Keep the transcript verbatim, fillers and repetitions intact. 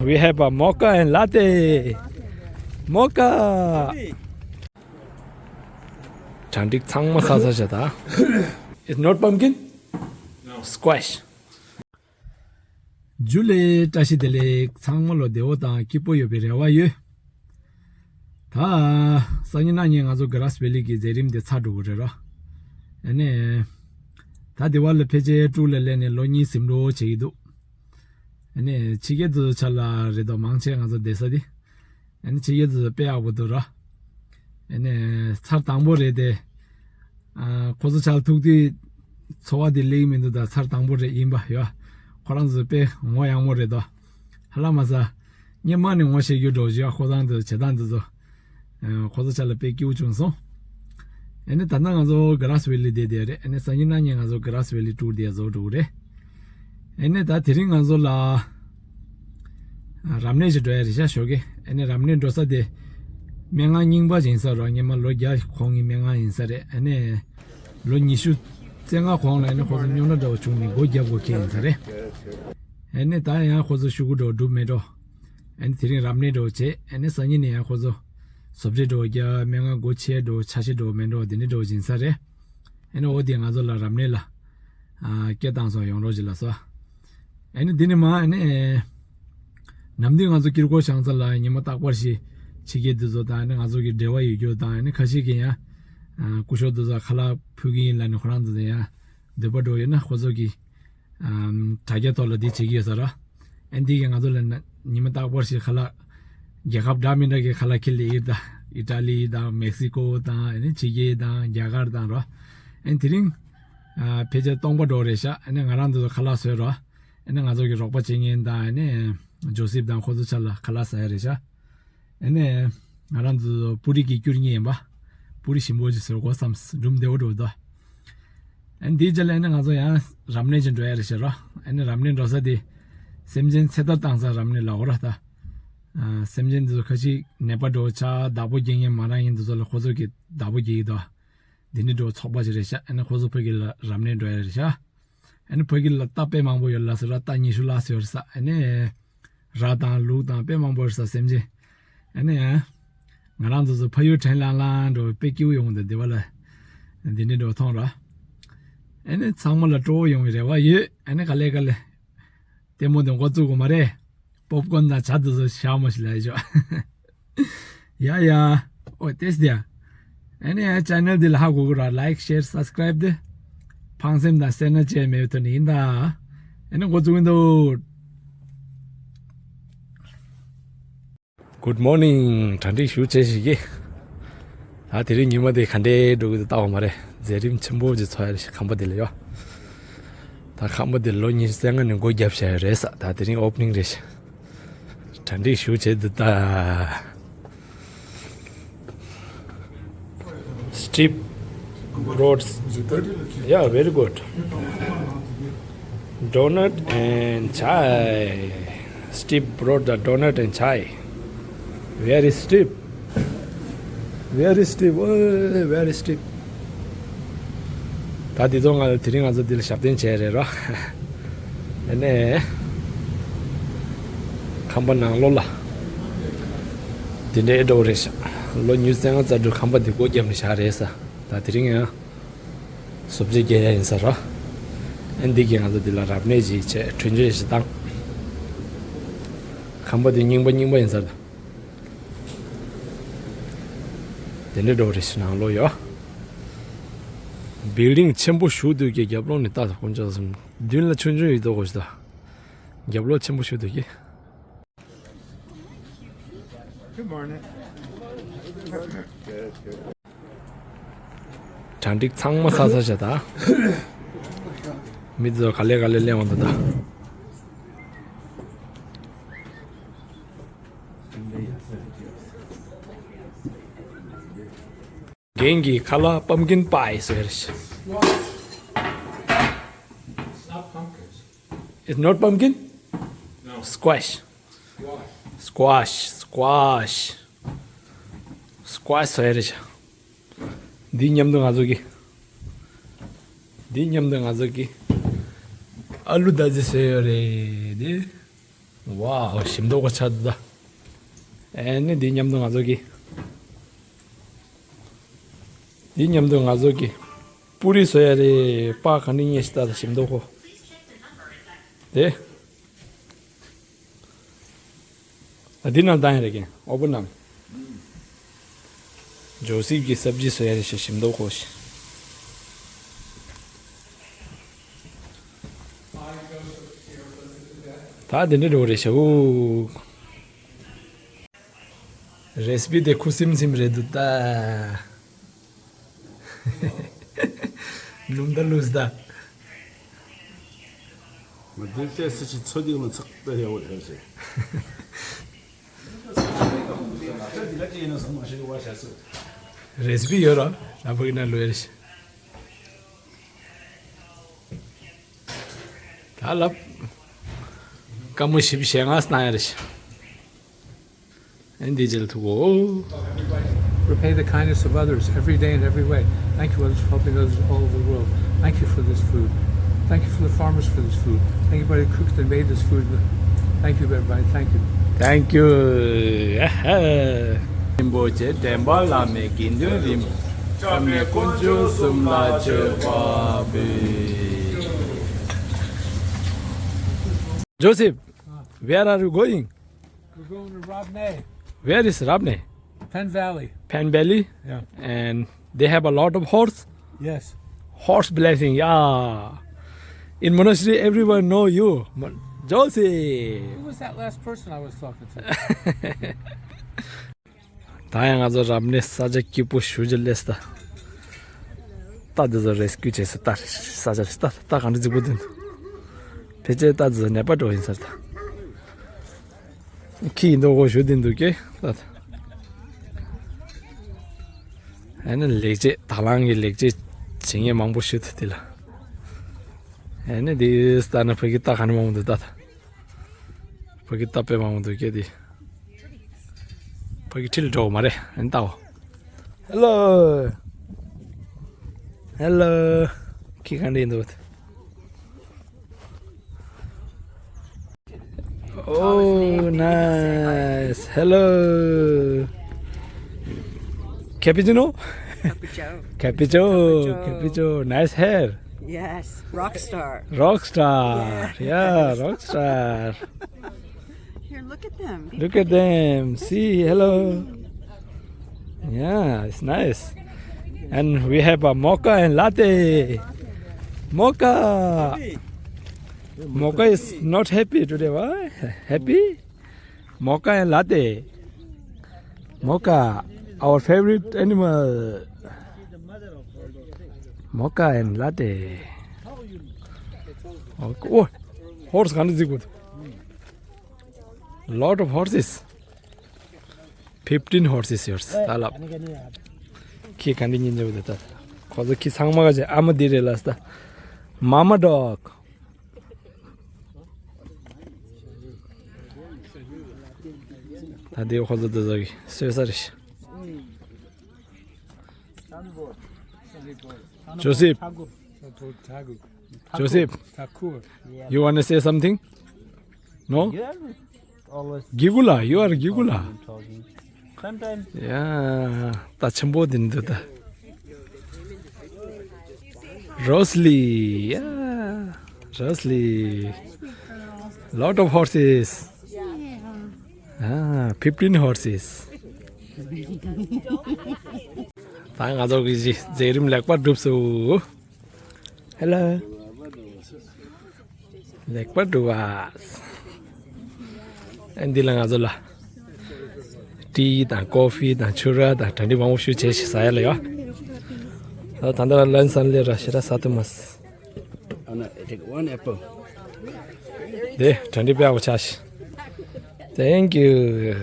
We have a mocha and latte. Mocha. གྲ་འགྲིག་ཚང་མ་ཚར་ཚར་བྱ་ད། It's not pumpkin? No. Squash. ཇུ་ལེ། བཀྲ་ཤིས་བདེ་ལེགས། ཚང་མ་ལོ་བདེ་བོ་དང་སྐྱིད་པོ་ཡོད་པའི་རེ་བ་ཡོད། ད་སང་ཉིན་གནངས་ཉིན་ང་ཚོ་Grass Valley གི་མཛད་རིམ་དེ་ཚར་འགྲོ་གི་རེད་ར། ཨ་ནི། ད་དེ་བ་ལ་ཕལ་ཆེར་ཀྲུའུ་ལ་སླེབས་ནས་ལོ་གཉིས་ཟིན་འགྲོ་བྱེད་ཀྱི་འདུག་ཨ་ནི་ཕྱི་རྒྱལ་དུ་ཆ་ལ་རེད་དོ། མང་ཆེ་ང་ཚོ་བསྡད་ས་དེ། ཨ་ནི་ཕྱི་རྒྱལ་དུ་དཔེ་ཡག་པོ་འདུག་ར། ཨ་ནི་ཚར་དང་པོ་རེད་དེ། ཨ། ཁོ་ཚོ་ཆ་ལ་ཐུག་དུས་ཚོར་བ་དེ་སླེབས་མི་འདུག་ད་ཚར་དང་པོ་རེད་ཡིན་པ་ཡོད། ཁོ་རང་ཚོ་དཔེ་ངོ་ཡག་མོ་རེད་དོ། ཧ་ལམ་མ་ཟ། སྔོན་མ་ནས་ངོ་ཤེས་རྒྱུ་འགྲོ་བཞི་ཁོ་ཚང་དུ་བྱེད་སྟངས་འདི་ཚོ། ཨ། ཁོ་ཚོ་ཆ་ལ་དཔེ་སྐྱིད་པོ་བྱུང་སོང་། ཨ་ནི་ད་ལྟ་ང་ཚོ་Grass Valley བསྡད་བསྡད་རེད། ཨ་ནི་སང་ཉིན་གནངས་ཉིན་ང་ཚོ་Grass Valley tour དེ་བཟོ་འགྲོ་གི་རེད། ཨ་ནི་ད་དེ་རིང་ང་ཚོ་ལ། རབ་གནས་ཤིག་འགྲོ་ཡ་རེད་ཤག་ཞོགས་ཀས། ཨ་ནི་རབ་གནས་འགྲོ་ས་དེ། སྨན་ཁང་རྙིང་པ་ཅིག་ཡིན་ས་རེད། སྔོན་མ་ལོ་བརྒྱ་གོང་གི་སྨན་ཁང་ཡིན་ས་རེད། ཨ་ནི། ལོ་ཉི་ཤུ་རྩ་ལྔ་གོང་ལ་ཨ་ནི་ཁོ་ཚོ་རྙོག་དྲ་འདྲ་བོ་བྱུང་ནས་སྒོ་བརྒྱབ་དགོས་ཁེལ་ཡིན་ས་རེད། ཨ་ནི་ད་ཡང་ཁོ་ཚོ་ཤོག་གུ་འདྲ་བོ་སྒྲུབ་མེད་འགྲོ། ཨ་ནི་དེ་རིང་རབ་གནས་འདྲ་བོ་བྱས། ཨ་ནི་སང་ཉིན་ནས་ཡང་ཁོ་ཚོ་བཟོ་གྲྭ་འདྲ་བོ་རྒྱག་སྨན་ཁང་སྒོ་ཕྱེ་འདྲ་བོ་ཆ་ཤས་འདྲ་བོ་མེད་འགྲོ་དེ་འདྲ་འདྲ་བོ་ཡིན་ས་རེད། ཨ་ནི་འོ་དེ་ང་ཚོ་ལ་རབ་གནས་ལ། ཨ། སྐད་བཏང་སོང་ཡོང་རོགས་ཞིག་ལ་སོ། ཨ་ནི་འདི་ནི་མ་ཨ་ནི། ནམ་དུས་ང་ཚོ་ཀིར་ཀོ་ཤང་ཚ་ལ་ཉི་མ་རྟག་པར་ཞིག་ཕྱི་རྒྱལ་འདི་ཚོ་དང་ཨ་ནི་ང་ཚོ་གི་འབྲེལ་བ་ཡོད་རྒྱུ་དང་ཨ་ནི་ཁ་ཤས་ཀྱིས་ཡང་། ཨ། སྐུ་ཞབས་འདི་ཚོ་ཁ་ལག་ཕུལ་གི་ཡིན་ལབ་ནས་ཁོ་རང་ཚོ་དང་ཡང་འདོད་པ་འགྲོ་ཡོད་ན་ཁོ་ཚོ་གི། ཨམ། དྲ་རྒྱ་ཐོག་ལ་འདི་བྱེད་ཀྱི་ཡོད་ས་ར། ཨ་ནི་འདི་གིས་ང་ཚོ་ལ་ན་ཉི་མ་རྟག་པར་ཞིག་ཁ་ལག་རྒྱལ་ཁབ་འདྲ་མི་འདྲ་གི་ཁ་ལག་ཁྱེར་ལེ་ཡིན་ད། ཨི་ཏྲ་ལི་དང་མེག་སི་ཀོ་དང་ཨ་ནི་ཕྱི་རྒྱལ་དང་རྒྱ་གར་དང་ར། ཨ་ནི་དེ་རིང་། ཨ། ཕལ་ཆེར་སྟོང་པ་འགྲོ་རེད་ཤག་ཨ་ནི་ང་རང་ཚོ་ཁ་ལག་བཟོས་ར། ཨ་ནི་ང་ཚོ་གི་རོགས་པ་བྱེད་མཁན་དང་ཨ་ནི་ཇོ་སིབ་དང་ཁོ་ཚོ་ཆ་ལ་ཁ་ལག་ཟ་ཡ་རེད་ཤག་ཨ་ནི་ང་རང་ཚོ་པུ་རི་གི་སྐྱུར་གཉིས་ཡིན་པ། པུ་རི་ཞིམ་པོ་ཅིག་བཟོ་དགོས་བསམ། སྒྲུང་བདེ་བོ་འགྲོ་འདུག་ཨ་ནི་དེའི་རྗེས་ལ་ཨ་ནི་ང་ཚོ་ཡང་རབ་གནས་ཅིག་འགྲོ་ཡ་རེད་ཤག་ར། ཨ་ནི་རབ་གནས་འགྲོ་ས་དེ་སེམས་ཅན་ཚེ་ཐར་བཏང་ས་རབ་གནས་ལ་འོ་ར་ད། ཨ། སེམས་ཅན་འདི་ཚོ་ཁ་ཅིག་ནད་པ་འགྲོ་ཆ་བདག་པོ་རྒྱག་མཁན་མ་རང་ཡིན་འདི་ཚོ་ལ་ཁོ་ཚོ་གི་བདག་པོ་རྒྱག་གི་འདུག་འདི་འདྲའི་འགྲོ་ཚོགས་པ་ཞིག་རེད་ཤག་ཨ་ནི་ཁོ་ཚོ་ཕ་གི་ལ་རབ་གནས་འགྲོ་ཡ་རེད་ཤག་ཨ་ནི་ཕ་གི་ལ་རྟ་དཔེ་མང་པོ་ཡོད་ལ་ཟེར་ར། རྟ་ཉི་ཤུ་ལྷག་ཙམ་ཡོད་རེད་ས། ཨ་ནི་ར་དང་ལུག་དང་དཔེ་མང་པོ་ཡོད་རེད་ས་སེམས་ཅན། ཨ་ནི་ང་རང་ཚོ་ཚོ་ཕ་ཡུལ་དྲན་ལང་ལང་འགྲོ་དཔེ་སྐྱིད་པོ་ཡོང་འདུག་འདི་བ་ལ་འདི་འདྲའི་འགྲོ་མཐོང་ར། ཨ་ནི་ཚང་མ་ལ་སྤྲོ་བོ་ཡོང་བའི་རེ་བ་ཡོད། ཨ་ནི་ག་ལེ་ག་ལེ། ལྟད་མོ་དེ་འགོ་བཙུགས་དགོས་མ་རེད། པོབ་ཀོན་དང་ཇ་དེ་ཚོ་ཞག་མོ་ཞིག་ལ་ཡོད་ཆོག་ཡ་ཡ། ཨོ་ཏེས་དེ། ཨ་ནི་ཡ་ཅེ་ནལ་འདི་ལ་ཧ་གོ་གི་ར། ལའིཀ་ཤེར་སབ་སི་ཀ་རའིབ་དེ། ཕངས་སེམས་དང་སེར་སྣ་བཅས་མེད་པའི་ཐོག་ནས་ཡིན་ད། ཨ་ནི་འགོ་བཙུགས་ཡིན་འདུག Good morning. གྲ་སྒྲིག་ཞུ་བྱས་ཤིག་གི་ད་དེ་རིང་ཉི་མ་དེ་ག་འདྲའི་འགྲོ་གི་འདུག་ལྟ་བ་མ་རེད། མཛད་རིམ་ཆེན་པོ་ཅིག་ཚོགས་ཡ་རེད་ཤག་ཁམས་པ་དེ་ལ་ཡོ། ད་ཁམས་པ་དེ་ལོ་ཉི་ཤུ་རྩ་ལྔ་ནས་སྒོ་བརྒྱབ་བྱས་རེད་ས། ད་དེ་རིང་ཨོ་པ་ནིང་རེད་ཤག་གྲ་སྒྲིག་ཞུ་བྱས་འདུག་ད། Steep roads. Yeah, very good. Donut and chai. Steve brought the donut and chai. Very steep. Very steep. Oh, very steep. ད་འདི་ཚོ་ང་དེ་རིང་ང་ཚོ་འདི་ལ་ཞབས་བརྟན་བྱས་རེད་རོ། ཨ་ནི། ཁམས་པ་ནང་ལོགས་ལ། འདི་འདྲའི་འགྲོ་རེད་ཤག་ལོ་ཉི་ཤུ་རྩ་ལྔ་རྩ་དྲུག་ཁམས་པ་འདི་སྒོ་བརྒྱབ་ནས་བཞག་རེད་ས། ད་དེ་རིང་ཡང་། བཟོ་བཅོས་རྒྱག་ཡ་ཡིན་ས་ར། ཨ་འདི་གིས་ང་ཚོ་འདི་ལ་རབ་གནས་ཅིག་བྱས་གྲོན་ཆུང་ཞིག་བཏང་། ཁམས་པ་འདི་རྙིང་པ་རྙིང་པ་ཡིན་ས་ར། དེ་འདྲ་འགྲོ་རེད་ཤག་ནང་ལོགས་ཡོ། བིལ་ཌིང་ཆེན་པོ་བཞུགས་འདུག་གི་རྒྱབ་ལོགས་ནས་ལྟ་ད་དཀོན་མཆོག་གསུམ། མདུན་ལ་ཆུང་ཆུང་ཡོད་དོ་གོ་ཤི་ད། རྒྱབ་ལོགས་ཆེན་པོ་བཞུགས་འདུག་གི Good morning. གྲ་སྒྲིག་ཚང་མ་ཚར་ཚར་བྱས་ད། མི་ཚོ་ག་ལེ་ག་ལེ་སླེབས་འོང་ད་ད། རྒན་གྱིས་ཁ་ལག་pumpkin pie ཟེར། It's not pumpkin? No. Squash. Squash, squash. Squash ཟེར་རེད། འདི་མཉམ་དུ་ང་ཚོ་གི། འདི་མཉམ་དུ་ང་ཚོ་གི། ཨ་ལུ་ད་ཟི་ཟེར་ཡོད་རེད་དེ། ཝའོ། ཞིམ་མདོག་ཁ་ཆགས་འདུག་ད། ཨེ་ནི་འདི་མཉམ་དུ་ང་ཚོ་གི། འདི་མཉམ་དུ་ང་ཚོ་གི། པུ་རི་བཟོ་ཡ་རེད། པ་ག་འདྲ་ཉེ་ཞིག་ལྟ་ད། ཞིམ་མདོག་ཁ། དེ། ཨ། འདི་ནང་བཏང་ཡ་རེད་ཀྱི། ཨོ་བུན་ནང་། ཇོ་སིབ་ཀྱི་སབ་ཇི་བཟོ་ཡ་རེད་ཤག། ཞིམ་མདོག་ཁ་ཤག། ད་དེ་འདྲ་འགྲོ་རེད་ཤག། ཨུ། རེ་སི་པི་དེ་ཁུ་སིམ་སིམ་རེད་འདུག་ད། ལུམ་ད་ལུས་ད། ང་འདིར་བལྟས་ཚེ་ཅི་ཚོ་འདི་ང་ཚགས་པས་ཡག་པོ་རེད་ཟེར། རེ་སི་པི་ཡོད་ར། ལ་ཕ་གི་ན་ལོས་རེད། ད་ལབ། ཀ་མོ་བཞི་བཅུ་ཞེ་ལྔ་སྣང་ཡ་རེད། ཨེ་འདི་འཇལ་ཐུབ་གོ། Repay the kindness of others every day in every way. Thank you, others, for helping others all over the world. Thank you for this food. Thank you for the farmers for this food. Thank you, everybody who cooked and made this food. Thank you, everybody. Thank you. Thank you. རིན་པོ་ཆེ་དྲན་པ་བླ་མེད་དགེ་འདུན་རིན་པོ་ཆེ། དཀོན་མཆོག་གསུམ་ལ་མཆོད་པ་འབུལ། Joseph, where are you going? We're going to Rabne. Where is Rabne? Penn Valley. Penn Valley? Yeah. And they have a lot of horse? Yes. Horse blessing, yeah. In monastery, everyone know you. Mo- Josie. Who was that last person I was talking to? ད་ཡང་ང་ཚོ་རབ་གནས་ས་ཆ་སྐྱིད་པོ་ཞེ་པོ་ཅིག་སླེབས་སོང་ད། རྟ་འདི་ཚོ་རེ་སི་ཀིའུ་བྱས་སོང་། རྟ་ས་ཆ་རེ་རྟ་རྟ་ག་འདྲ་རྫིག་པོ་འདུག་ཕལ་ཆེར་རྟ་འདི་ཚོ་ནད་པ་འགྲོ་ཡིན་ས་རེད་ད། ཁྱི་ཡིན་མདོག་ཁ་པོ་ཞེ་པོ་འདུག་ཀྱེ་ད། ཨ་ནི་ལེགས་སྐྱེས་དང་བླངས་ཀྱི་ལེགས་སྐྱེས་བྱེད་མཁན་མང་པོ་ཞིག་འདུག་དེ་ལ། ཨ་ནི་འདི་ལྟ་ན་ཕ་གི་རྟ་ག་འདྲ་མང་པོ་འདུག་ད། ཕ་གི་རྟ་དཔེ་མང་པོ་འདུག་ཀྱེ་དེ། ཕ་གི་ཁྲིད་འགྲོ་གི་མ་རེད། ཨ་ནི་ལྟའོ། Hello. Hello. ཁྱི་ག་འདྲ་འདུག Oh, nice. Hello. Cappuccino? Cappuccino. Cappuccino. Cappuccino. Nice hair. Yes. Rock star. Rock star. Yeah, rock star. Here, look at them. Look at them. See, hello. Yeah, it's nice. And we have a mocha and latte. Mocha. Mocha is not happy today, why? Happy? Mocha and latte. Mocha, our favorite animal. Mocha and latte. Okay. Oh, horse ག་འདྲ་རྫིག་པོ་འདུག Lot of horses. Fifteen horses yours. ད་ལབ། ཁྱི་ག་འདྲ་ཉིན་འཇོག་དེ་ད། ཁོ་ཚོ་ཁྱི་ཚང་མ་ག་ཅེ་ཨ་མ་འདི་རེད་ལ་ད། Mama dog. ད་འདི་ཁོ་ཚོ་འདི་ཚོ་གི་གསོད་ས་རེད། Joseph, Joseph, you wanna say something? No? Gigula, you are Gigula. Sometimes. Yeah, ད་ཆེན་པོ་འདི་འདུག་ད། Rosely, yeah, Rosely. Lot of horses. Ah, fifteen horses. ད་ང་ཚོ་གི་མཛད་རིམ་ལེགས་པར་གྲུབ་སོང་། Hello. ལེགས་པར་གྲུབ་པ། ཨ་འདི་ལ་ང་ཚོ་ལ་ཏི་དང་ཀོ་ཧྥི་དང་ཕྱུར་ར་དང་གྲ་སྒྲིག་མང་པོ་ཞིག་བྱས་ཤིག་ཟ་ཡ་ལ་ཡོད། ད་ད་ལྟ་ལན་སན་ལེ་ར་ཞེ་དྲག་ཟ་ཐུབ་མ་སོང་། Anna, take one apple. དེ་གྲ་སྒྲིག་དཔེ་ཡག་པོ་ཆགས་ཤིག Thank you.